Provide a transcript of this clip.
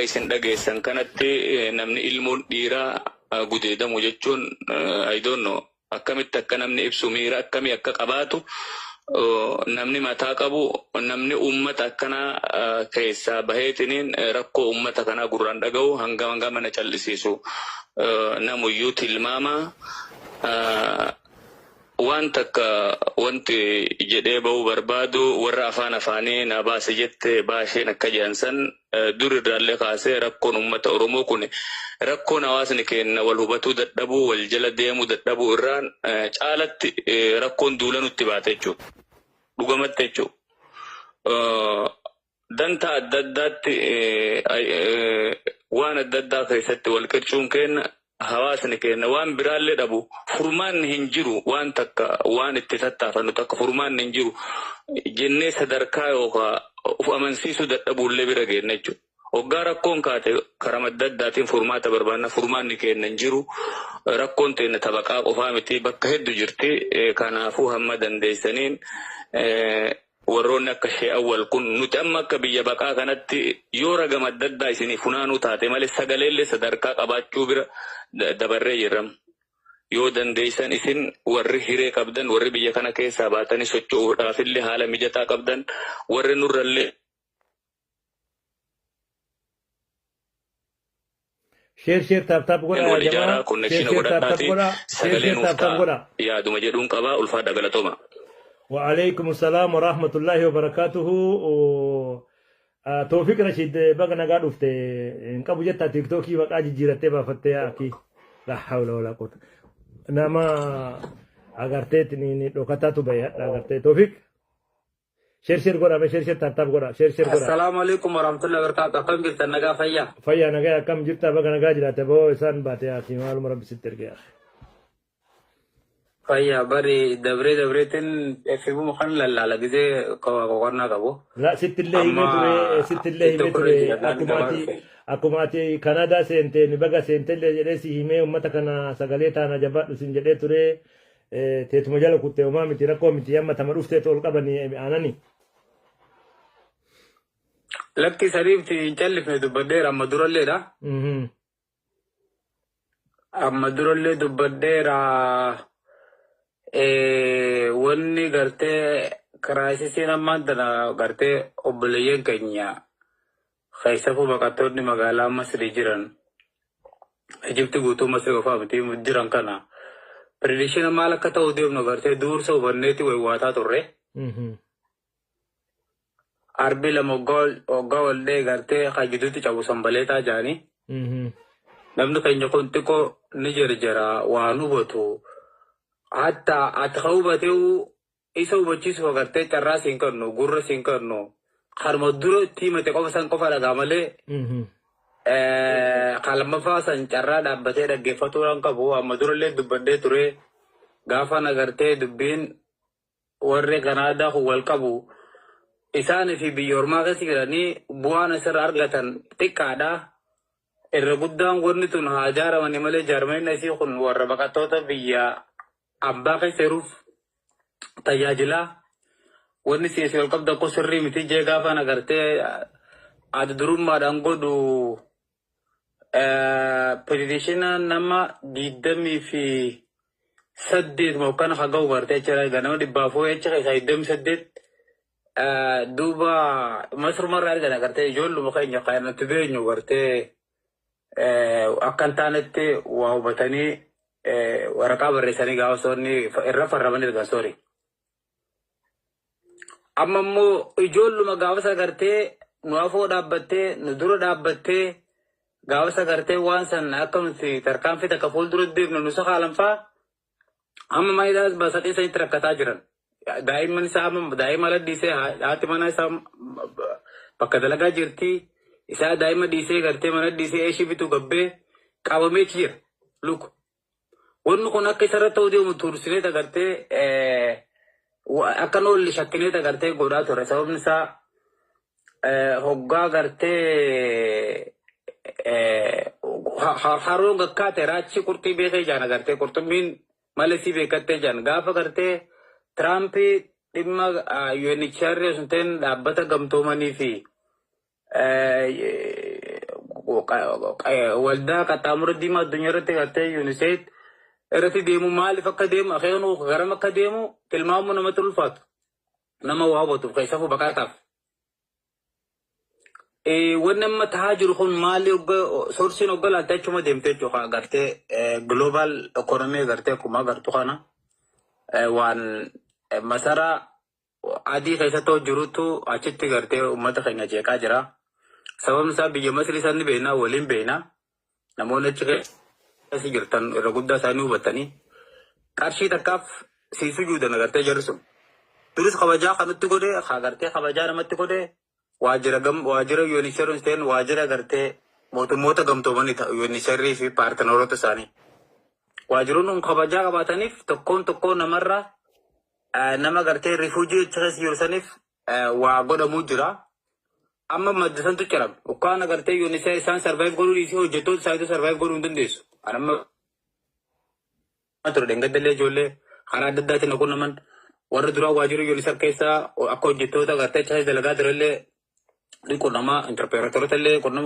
Isin dhageessan kanatti namni ilmoon dhiiraa gudeedamu jechuun, I don't know, akkamitti akka namni ibsu, miira akkamii akka qabaatu, namni mataa qabu, namni uummata akkanaa keessaa baheetiniin rakkoo uummata kanaa gurraan dhaga'u hanga hanga mana callisiisu namuyyuu tilmaama. Waan takka wanti jedhee bahuu barbaadu, warra afaan afaanii na baase jette baasheen akka jedhan san, dur irraallee kaasee rakkoon uummata Oromoo kun rakkoon hawaasni keenya wal hubatuu dadhabuu, wal jala deemuu dadhabuu irraan caalatti rakkoon duula nutti baate jechuudha. Dhugamatti jechuudha. Danta adda addaatti waan adda addaa keessatti wal qircuun keenya, hawaasni keenya waan biraallee dhabu, furmaanni hin jiru, waan takka waan itti tattaafannu takka furmaanni hin jiru jennee sadarkaa yookaan of amansiisuu dadhabuullee bira geenna jechuudha. Hoggaa rakkoon kaate karaa adda addaatiin furmaata barbaanna, furmaanni keenya hin jiru. Rakkoon teenya tabaqaa qofaa miti, bakka hedduu jirti. Kanaafuu hamma dandeessaniin warroonni akka shee awwal kun, nuti amma akka biyya baqaa kanatti yoo ragama adda addaa isinii funaanuu taate malee sagaleellee sadarkaa qabaachuu bira dabarree jirra. Yoo dandeessan isin warri hiree qabdan, warri biyya kana keessaa baatanii socho'uudhaafillee haala mijataa qabdan, warri nurrallee Share, share, tap tap godha wal yaa ijaaraa jamaa. Share, connection share, tap tap godhadhaati godha. Share, sagalee share, nuuf tap tap ta'a godha. Yaaduma jedhuun qabaa. Ulfaadha, galatooma. وعليكم السلام ورحمة الله وبركاته. Toofiq Rashid, baga nagaa dhufte. Hin qabu jetta TikTokii maqaa jijjiirattee baafattee akii. لا حول ولا قوة. Nama agarteetti ni dhokataatu bahe hadha agartee Toofiq. Share, share godha, share, share, tap tap godha, share, share godha. السلام عليكم ورحمة الله وبركاته. Akkam jirtan? Nagaa fayyaa? Fayyaa, nagaa. Akkam jirta? Baga nagaa jiraate. Boo isaan baate akii, maaluma rabbi sitti erge akhi. Fayyaa. Bari dabree dabreetiin FB kan lallaala gisee qoqonnaa qabu. La sittillee himee Amma ture, sittillee iddoo himee korree ture. jira naan Akkuma gabaa ati dhufe. Akkuma ati Kanaadaa seente ni baga seentellee jedhee si himee, uummata kana sagalee taana jabaadhu sin jedhee ture. Teetuma jala kutte, homaa miti, rakkoo miti, amma tama dhuftee ol qabanii aanani. Lakki saniif hin callifne, dubbadheera amma duralleedha. Amma durallee dubbadheera. Wanni gartee crisisiin ammaan tana gartee obboleeyyan keenya keessafuu baqattoonni magaalaa Masrii jiran, Ijipti guutuu, Masrii qofaa miti jiran kana, prediction maal akka ta'u deemnu gartee duursa hubanneeti waywaataa turre. Arbi lama waggaa waldee gartee kan gidduutti cabu sanbaleetaa jaanii. Namni keenya kun xiqqoo ni jarjara waan hubatu. Hatta ati ka hubatee isa hubachiisuuf agartee carraa siin kennu, gurra siin kennu. Kanuma dura itti himate qofa san qofa dhagaa malee kan lammaffaa san carraa dhaabbatee dhaggeeffatuu waan qabu. Amma durallee dubbadhee ture, gaafa agartee dubbiin warri Kanaadaa kun wal qabu isaanii fi biyya ormaa keessa jiranii bu'aan asirra argatan xiqqaadha. Irra guddaan wanni tun haa ijaaramanii malee jaarmeen isii kun warra baqattoota biyya abbaa keessa jiruuf tajaajilaa. Wanni si'eessi wal qabdu akka sirrii miti jee gaafaan agartee adda durummaadhaan godhu petition nama 28 mokkana haga'u gartee achi ganama 400 achi keessaa 28 duuba masrumarraa argan agartee ijoolluma keenya kan nuti beenyu gartee akka hin taanetti waa hubatanii waraqaa barreessanii gaafa soonni irra farramanii argan soori. Amma immoo ijoolluma gaafas agartee nu afoo dhaabbattee, nu dura dhaabbattee, gaafas agartee waan san akka nuti tarkaanfii takka fuuldura deemnu nu sakaalanfaa amma maayidaas basaxii sanitti rakkataa jiran. Daa'imman isaa amma daa'ima ala dhiisee, haati mana isaa bakka dalagaa jirti. Isaa daa'ima dhiisee gartee mana dhiisee eeshii bituu gabbee qabamee jira. Luku. Wanni kun akka isarra ta'uu deemu tursinee agartee akka noolli shakkinee agartee godhaa ture. Sababni isaa hoggaa gartee haroon gakkaate raachi qurxii beekee jaan agartee qurxummiin malee beekattee jaan gaafa gartee Tiraampii dhimma UNHCR osoo hin ta'in dhaabbata gamtoomanii fi Waldaa Qaxxaamura Diimaa addunyaa irratti gartee UNICEF irratti deemu, maaliif akka deemu, akeeknu garam akka deemu tilmaamuu namatti ulfaatu. Nama waa hubatuuf, keessafuu baqaataaf. Wanni amma tahaa jiru kun maali? Sourceiin hogga laaltee achuma deemtee jechuudha. Gartee global economy gartee akkuma agartu kana waan masaraa adii keessatti jirutu achitti gartee uummata keenya jeeqaa jira. Sababni isaa biyya Masrii isaan ni beekna, waliin beekna. Namoonni achi keessa jirtan irra guddaa isaanii hubatanii qarshii takkaaf sii sujuudan agartee jarri sun. Duris kabajaa kanatti godhee, agartee kabajaa namatti godhee, waajjira gam waajjira UNHCR ta'een waajjira agartee mootummoota gamtoomanii ta'u UNHCR fi partneroota isaanii. Waajjiroonni kun kabajaa qabaataniif tokkoon tokkoon namarra nama gartee refugee achi keessa jiru saniif waa godhamuu jira. Amma madda santu cirame. Ukkaan agartee UNHCR isaan survive godhuu dhiisee hojjettoota isaaniitu survive godhuu hin dandeessu. Ani amma ture dheengadallee ijoollee karaa adda addaatiin quunnaman, warra duraa waajjira UNHCR keessaa akka hojjettoota agartee achi keessa dalagaa turellee ni qunnamaa, interpreteroota illee qunnamuu.